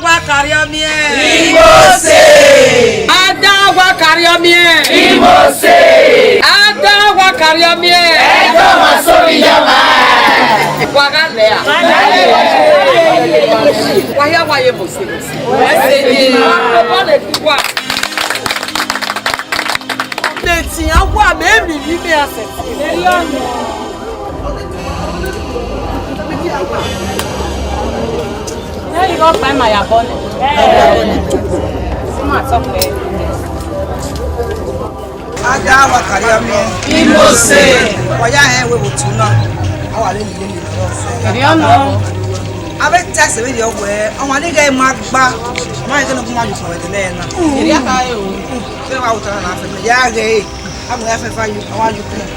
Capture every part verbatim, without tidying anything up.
Wa karriọ miẹn. Imose. Ada wa karriọ miẹn. Imose. Ada wa karriọ miẹn. Ẹdọ ma sori ya ma. Wa gha lẹ a. Wa hia wa ye Imose. Wẹ se ni ma. Wa le ku wa. Leti a wa mẹ mi ni mẹ a sẹ. Eri ọnọ. Ne igho kpa ma ya bọ nẹ. Ima tọ pẹ. Ada wa karriọ miẹn. Imose. Wa ya hẹn wẹ vbe otu na. A wa lele lele. Eri ọnọ. A vbe ta ẹse vberriọ wẹẹ, ọmwa ni ghẹ ma gba, ma ghe ne ọ gu ma ye ukpọn vbe ẹdẹnẹrẹ na. Eri aka re o. Vbe wa vbe otọ na na fẹ, mẹ ya ghe, a mu ya fẹfẹ yo, a wa yo ukpọn.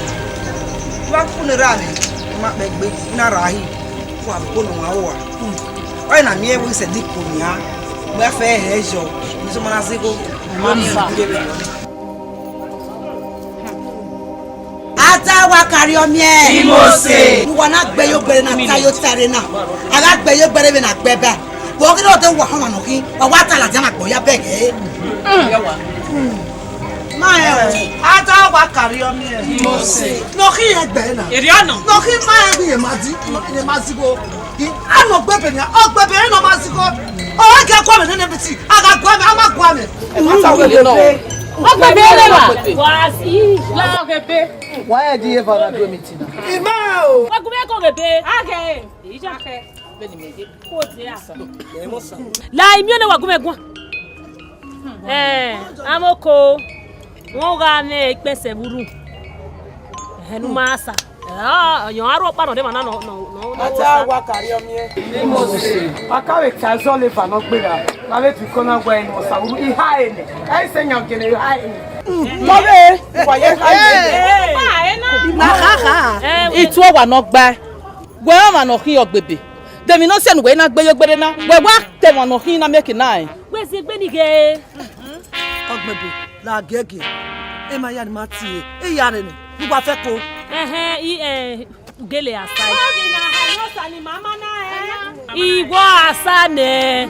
Wa ku ne ra nẹ, ma kpẹ gbe, na ra hi, wa ko ne wa ua. Wa na miẹn wẹ sẹ di ko nia, wa fẹ hẹ yọ, ni so ma na zigho, ma ni sa. Ada wa karriọ miẹn. Imose. Uwa na gbe ye ogbere na ta ye otare na. A gha gbe ye ogbere vbe na gbe ba. Vbe ọ ghi rre ọdọ uwa họmwa nọ khin, wa wa ta ladian na gbe ya bẹghe. Ma ẹ o. Ada wa karriọ miẹn. Imose. Nọ khin ẹgbẹ na. Eri ọnọ. Nọ khin ma ẹ ghi ye ma di, ye ma di go. Anọ gbẹbẹ nia, ọ gbẹbẹ ne ọ ma zigho. Ọ gha gu amẹ nene biti, a gha gu amẹ, a ma gu amẹ. Ọ gbẹbẹ ne wa. Wa si la ghebe. Wa ẹ di eva na do mi tina. Ima o. Wa gu mẹ ko ghebe. A ghe. Ija khe. Beni me ye. Ko de a. La imiọn ne wa gu mẹ guan. Eh, amoko. Wọn gha ne ikpẹsẹ vbe urhu. Ẹhẹn, ne u ma sa. Ọyọn aro ọkpa nọ de emwa na nọ, nọ, nọ, nọ. Ada wa karriọ miẹn. Imose. A ka vbe ta ẹzọ leva ne ọ gberra, ne a vbe tu ikọ na guẹ ne ọ sa vbe urhu, I ha ẹre nẹ. Ẹ i sẹ yan gele, I ha ẹre nẹ. Mọghe, wa ye ha ẹre. Ma kha kha. Eh, itu owa ne ọ gbae. Wẹ ọmwa ne ọ khin ọgbebe. De emwi ne ọ sẹ ne uwẹ i na gbe ye ogbere na, wẹ wa ta ẹmwẹ ne ọ khin na miẹn eke na rẹn. Wẹ ziegbe ni ghe. Ọgbẹbe, la giẹgiẹ, e ma ya ne ima tie, e ya rre nẹ, ne uwa fẹ ko. Ẹhẹn, i, eh, ugele asa. Ọghe na ha ne ọsa ni mama na, eh. Iwọ asa nẹ.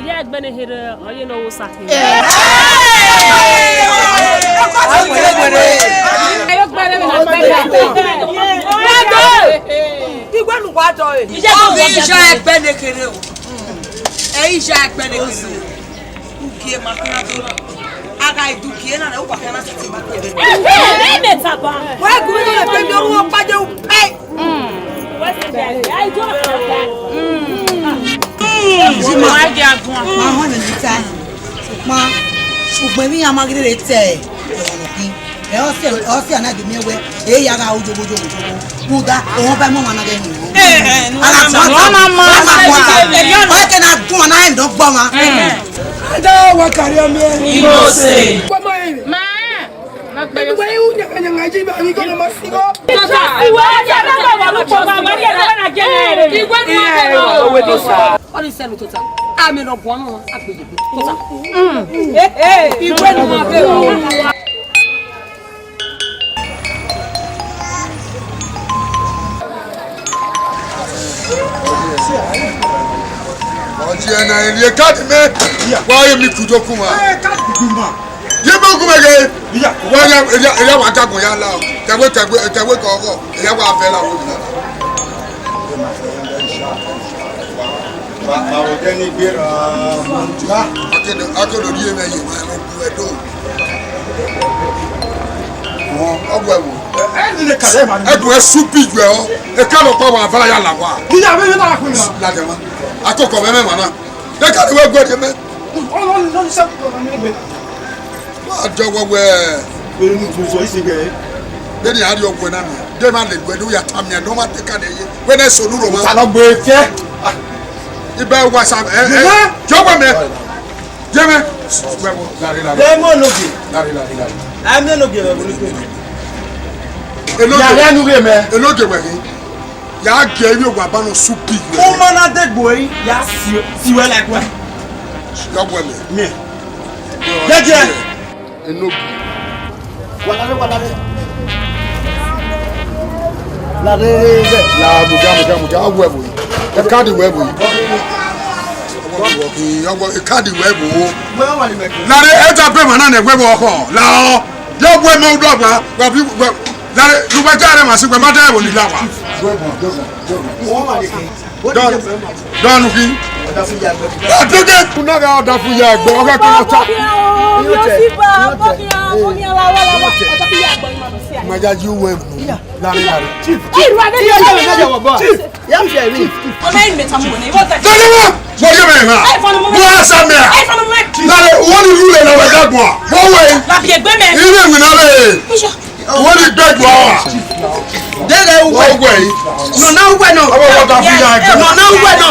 Iye ẹgbẹe ne kherhe, ọ ye ne ọ wo sa kherhe. Iwẹ ne uwa dọ re. Iye ẹgbẹe ne kherhe o. Ẹ i ya ẹgbẹe ne kherhe o. Ugie ma khian do. A gha dugie na, uwa khian na sẹtin ma kere. Ẹ mẹ taba. Wẹ gu mi lele pe mi ọmọ ọkpa je u pẹ. Jima. Ma họn ne ta. Ma, ugbẹn vbe iran ma ghi rre te ẹmwẹ nọ khin. Ẹ, ọ sẹ, ọ sẹ ana gbe miẹn wẹ, e ya gha ru jogbo, jogbo, jogbo. Rhunmwuda, ọmwa ba ẹmwẹ ọmwa na ghẹ yin. Ẹ, ẹ, a gha tọn, tọn, ma, ma, ma, ma. Ọ ke na gun ọna ẹn dọ gbọ ọmwa. Ẹ. Ada wa karriọ miẹn. Imose. Kpọmọ ẹre. Ma. Ẹgbẹ iwu nyanganyanga yi ba mi gọnọ ma si gọ. Ọni sẹnu tota. Amẹ nọ guan nọ, a gbe yegbe tota. Iwẹ nọ ma bẹ. Ọjẹ na eri ekadi mẹ, wa ye mi kudo kuma. Ye ma gu mẹ ghe. Wa ya, eya, eya wa dagun ya la o. Tẹwe, tẹwe, tẹwe kọ ọghọ. Eya wa vẹ la wo na. Ma, ma wo de ni gbe ra. Akedo, akedo ri eme ye wa, ẹmwẹ bu ẹdo. Wọn, ọgwẹ wo. Ẹ, ẹ, ni le kale ma ni. Ẹdun ẹ supi ju ẹ ọ. Eka lọ pa wa, vara ya la wa. Ni ya vbe na ku na. La de ma. Akoko mẹ mẹ ma na. Eka ni wẹ gu ẹdẹ mẹ. Wa jọ wẹwẹ. Vbene a rhie ọgwẹ na nọ, de ma le guẹ ne u ya tama iran ne ọ ma te ka nẹ ye. Wẹ ne sunu rhoma. Uta nọ gbe fiẹ. Ibẹ wa sa, ẹ, ẹ, jọ wẹ mẹ. Ye mẹ. Wẹ wo, lare, lare. Ẹ mọ enogie. Lare, lare, lare. Ẹ mọ enogie vbe ẹvbo ni kpe. Enogie. Ya rẹ nu rre mẹ. Enogie wẹ ghe. Ya gie ivbi owa ba nọ supi. U ma na degbe ẹre, ya si, si wẹ like wẹ. Ya wẹ mẹ. Mẹ. Jẹjẹ. Enogie. Walare, walare. La, mudia, mudia, mudia, ọ wẹ vbo yi. Ekadi wẹ vbo yi. Ọ wẹ, ekadi wẹ vbo. La re eta be ma na nẹ wẹ vbo ọkhọ. La ọ. Yọ wẹ mẹ udu ọgba. Wa bi, wa, la re, lu wẹ ja rẹ ma si wẹ ma da ẹvbo ni la wa. Dọnu khin. Ọdọdẹ. Una gha ọdafu ya ẹgbẹ, ọ gha kẹ ọta. Ma ya yi uwẹ mu. Lare, lare. Chief, chief, chief, chief. Dọnu wa, wọ ye mẹ na. Wọ a sa mẹ a. Lare, wọ ni rule na wẹ ga gbọn. Wọ wẹ. Ire wina le. Wọ́n ní gbẹ́jọ́ wa. Dẹ́rẹ́ uwẹ. Ọgbẹ́ yìí. Nọ̀nà uwẹ nọ. Ọmọ wọn ta fún ya ẹgbẹ́. Nọ̀nà uwẹ nọ.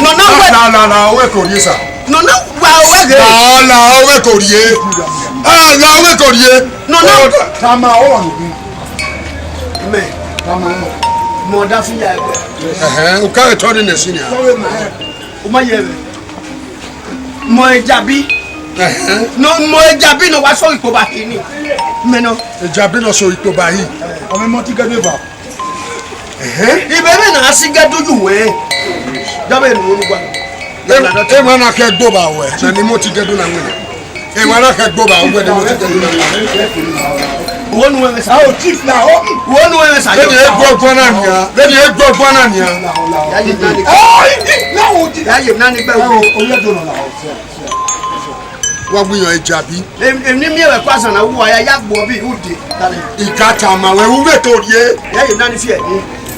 Nọ̀nà uwẹ. La, la, la, ọwẹ́ kò rí sà. Nọ̀nà wa ọwẹ́ rẹ. La, la, ọwẹ́ kò rí e. Ah, la, ọwẹ́ kò rí e. Nọ̀nà. Tama ọ wà nìyí. Mẹ. Tama ọ. Mọ ọ̀dà fún ya ẹgbẹ́. Ẹ̀hẹ́n, o ká ẹ̀tọ́ ni nẹ̀ sí ni a. Sọ́wọ́ ẹ̀ máa ẹ̀. O ma yẹ vbe. Mọ ejabi. Ẹhẹn. Nọ mọ ejabi nọ wa sọ ikpo ba kini. Mẹ nọ. Ejabi nọ sọ ikpo ba yi. Ọmọ mọ ti gẹdẹ va. Ẹhẹn. Ibẹ mẹ na si gẹdẹ ju wẹ. Jabe nu onu gba. Emwa na kẹ gbo ba wẹ, na ni mo ti gẹdẹ na wẹ. Emwa na kẹ gbo ba wẹ ni mo ti gẹdẹ na wẹ. Wo nu wẹ sa. Oh, chief na. Oh. Wo nu wẹ sa. Veni egbo gua na nia. Veni egbo gua na nia. Ya ye nani. Oh, ya ye nani gbe. Wa gbiyan ejabi. Em ni miẹn vbe kua zan na wu a ya ya gbo bi ude. I ka tama wẹ, u vbe to rrie. Ya ye nani fiẹ.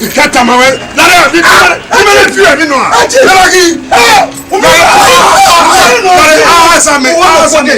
I ka tama wẹ. Lare, mi, mi, mi, mi fiẹ mi nọ. Lare ghi. Lare, ah, sa mẹ, ah, sa mẹ.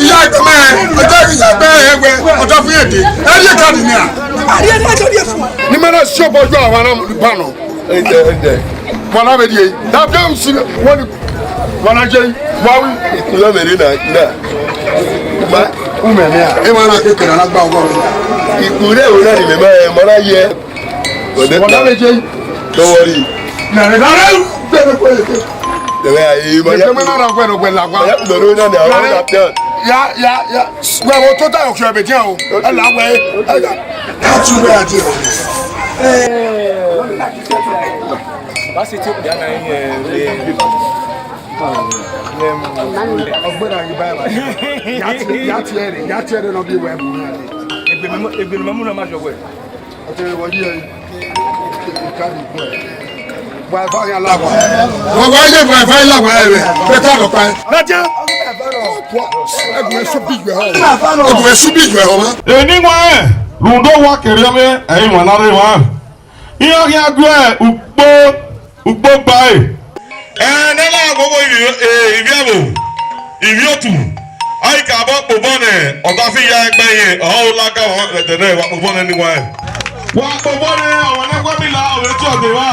Ìyá ẹgbẹ́ mẹ́, ọjọ́ ìyá ẹgbẹ́ ẹgbẹ́, ọjọ́ fún èdè, ẹ rí ẹ̀ka nìyà. Ni mẹ́rẹ̀ sí ọ̀bọ̀ ọjọ́ àwọn ará mọ̀ nípa nọ. Wana bɛ die. Da bia usi wani. Wana je. Wawi. Ikula mere na na. Ma. Ume ne a. E wana ke kera na gba ogo. Ikure o na ni me ma e mara ye. Wana bɛ je. Don't worry. Na na na. Bebe ko ye. Dẹ̀wẹ̀ ayé ma ya. Ẹgbẹ́ mẹ́ta ra ọgbẹ́ ọgbẹ́ làgbà. Ya kùdọ̀ lórí náà ni àwọn ọ̀gá tẹ̀. Ya ya ya. Wẹ̀ wo tó tayọ̀ kí ọbẹ̀ jẹ́ o. Ẹ là wẹ̀ ẹ gà. Ká tún bẹ́ẹ̀ àti ẹ̀. Bá ṣe tí ó kùdà náà yín ẹ̀ ẹ̀ ọgbẹ́ náà yín báyìí báyìí. Yàtí ẹ̀rẹ̀ yàtí ẹ̀rẹ̀ náà bí wẹ̀ ẹ̀ mú náà. Ègbè mímú náà má jọ wẹ̀. Wa eva gha la wa. Wa wa ye wa eva la wa ere. Beta lo pa. Raja. Ẹgùn ẹsùn bí ìgbẹ́ họ. Ẹgùn ẹsùn bí ìgbẹ́ họ ma. Eni wa ẹ, rhunmwuda wa kere ọmọ ẹ̀yin wa na rre wa. Iran khian gu ukpo, ukpo gba ẹe. Ẹ ne na gbogbo ivbi, eh, ivbi ẹvbo, ivbi otu, a i ka bọ kpobọ nẹ, ọdafẹn ya ẹgbẹ yẹn, ọ ho la ga wa ẹdẹ nẹ, wa kpobọ nẹ ni wa ẹ. Wa kpobọ nẹ, ọmwa ne ẹguẹ mi la, ọ vbe tie ọdẹ evba.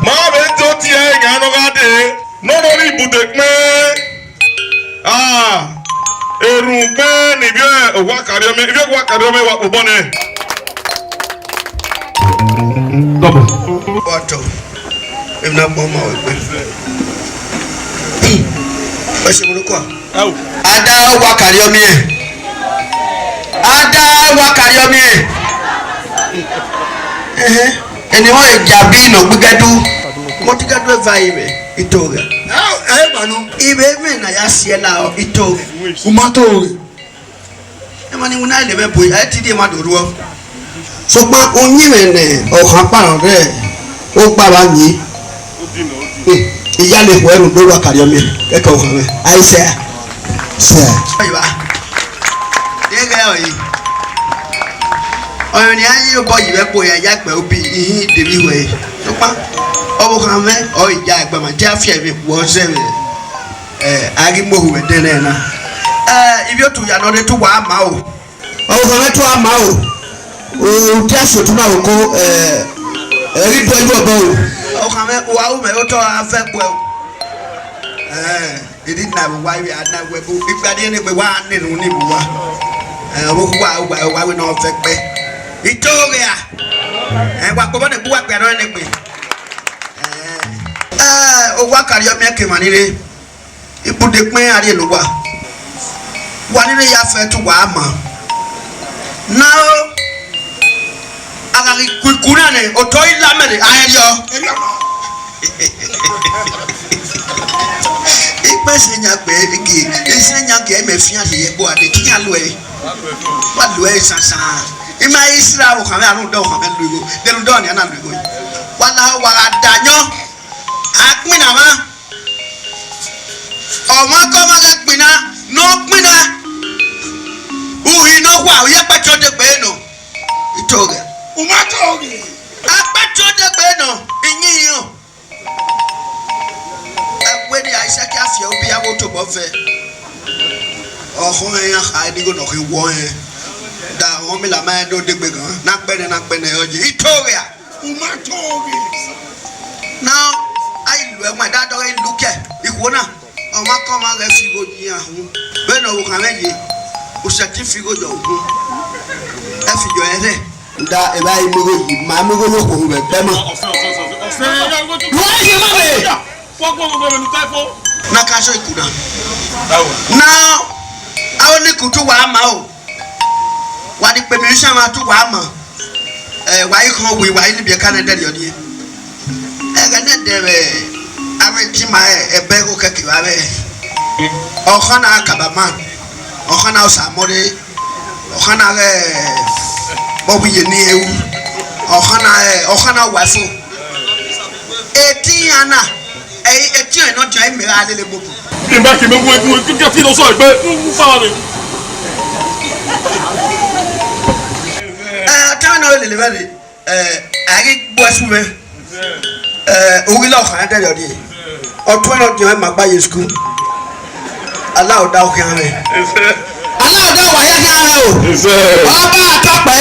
Ma vbe tie otiẹ, iran nọ gha dee, nọ rhorhi ibude kpẹn. Ah, Erhunmwu ne ivbi Owa Karhiọmiẹn, ivbi Owa Karhiọmiẹn wa kpobọ nẹ. Double. Ọtọ, emwi ne a kpọnmọ ma wẹ gbe. Wẹ se vbe unu kua? Ada Owa Karhiọmiẹn. Ada Owa Karhiọmiẹn. Ẹhẹn. Eni họn ejabi ne ọ gbe igẹdu. Mọtigẹdu eva ivbe ito ghẹ. Ẹ, ẹ, ẹ, ma nọ. Ivbe mwẹ ne a ya si ẹe la ọ, ito ghẹ. U ma to ghẹ. Emwa ni winna lele mwẹ bu, ẹ ti di emwa do rhuọ. Sokpan uyinmwẹ ne ọ khan kpa rẹ ogba vbe a yin. Hmm. Iyale khuẹ rhunmwuda Owa Karhiọmiẹn, kẹkẹ ọ khan mwẹ. Aisẹ. Sẹ. Ọyọ, deghẹ ọre, ọyọ ne a ye obọ yi vbe ẹkpo ya, ya kpẹ ubi, ihin de vbe iwe. Sokpan ọvbokhan mwẹ, ọ i ya ẹgbẹe ma, dia fian vbe ekpo ọzẹ mwẹ. Ẹ, a ghi mu ohu vbe ẹdẹnẹrẹ na. Ẹ, ivbi otu ya ne ọ rre te uwa ma o. Ọvbokhan mwẹ te uwa ma o. O, u dia si otu na oko, ẹ, ẹ ghi bu ẹyu ọbọ o. Ọvbokhan mwẹ, uwa ru mẹ otọ a vẹ gbe o. Ẹ, edi na vbe uwa ivbi a na wẹ bu, ikpia ni ne egbe wa na erhunmwu ni vbe uwa. Ẹ, ọvbokhan uwa, uwa, uwa wẹ ne ọ vẹ gbe. Ito ghe a. Ẹ, wa kpobọ ne egbe uwa kpia nọ ne egbe. Ẹ, Owa Karhiọmiẹn ke emwa ni rre. Ibude kpẹn a rhie ne uwa. Wa ni rre ya fẹ te uwa ma. Na o, a gha ghi ku iku na nẹ, otọ i la mẹ rre, a rẹn rriọ. Ikpẹn sẹ yan gbe gie, isẹ yan gie mẹ fian rhie ẹgbo ade, te iran lu ẹre. Wa lu ẹre sansan. I ma i sira okhanmwẹ, a rhunmwuda okhanmwẹ lu igho, de rhunmwuda ọnii a na lu igho. Wa la wa gha da yọn, a kpinna mwa. Ọmwa ke ọmwa ghẹ kpinna, ne ọ kpinna. Uhi ne ọ khua, u ye kpẹti odegbe nọ. Ito ghẹ. U ma to ghe. A kpẹti odegbe nọ, iyinyin. Ẹwe ne Aisak a fiẹ ubi avbe otobọ vẹ. Ọhọn ẹn ya kha ẹdẹ igho ne ọ khin wọ ẹn. Da ọmila ma ẹn do degbe gan. Na gbẹnẹ, na gbẹnẹ, ọ ye. Ito ghẹ a. U ma to ghe. Na, a i lu ẹwaẹn, da dọghe lu kẹ ikhuo na. Ọmwa ke ọmwa ghẹ fi igho yi iran hu. Vbene ọvbokhan mwẹ ye, u sẹtin fi igho yọ hu. Ẹ fi yọ ẹrhẹ. Nda, evba i mu igho yi, ma mu igho ye okhuo vbe ẹgbẹ ma. Lu ẹre ye ma vbe. Na ka sọ iku na. Na, aro ni kutu wa ma o. Wa ni kpe musician mwa tu wa ma. Ẹ, wa i khọn wi, wa i ni biẹ ka nẹ dẹrriọ ni. Ẹghẹ nẹdẹ vbe avbe ji ma ẹbẹ igho kẹkẹ vbe avbe. Ọkhan na Kabama, ọkhan na Osamọre, ọkhan na ghẹ Bọbuyeni Ewu, ọkhan na, ọkhan na Uwaifo. Etiyan na, ẹ, etiyan nọ diọn, ẹ i mẹ gha lele gbogbo. Ìgbà kì í mẹ́gun ẹ̀gún ẹ̀gún kẹ́tì lọ sọ ẹ̀gbẹ́ ń fà mí. Ẹ, ọtẹn na ọ lele vbe rre, ẹ, a ghi gbu ẹsu mwẹ. Ẹ, u ghi la ọkhan dẹrriọ rrie. Ọtuẹn nọ diọn, ẹ ma gba ye school. Alao da okhian mwẹ. Alao da wa ya khian mwẹ o. Ọba atọkpẹ.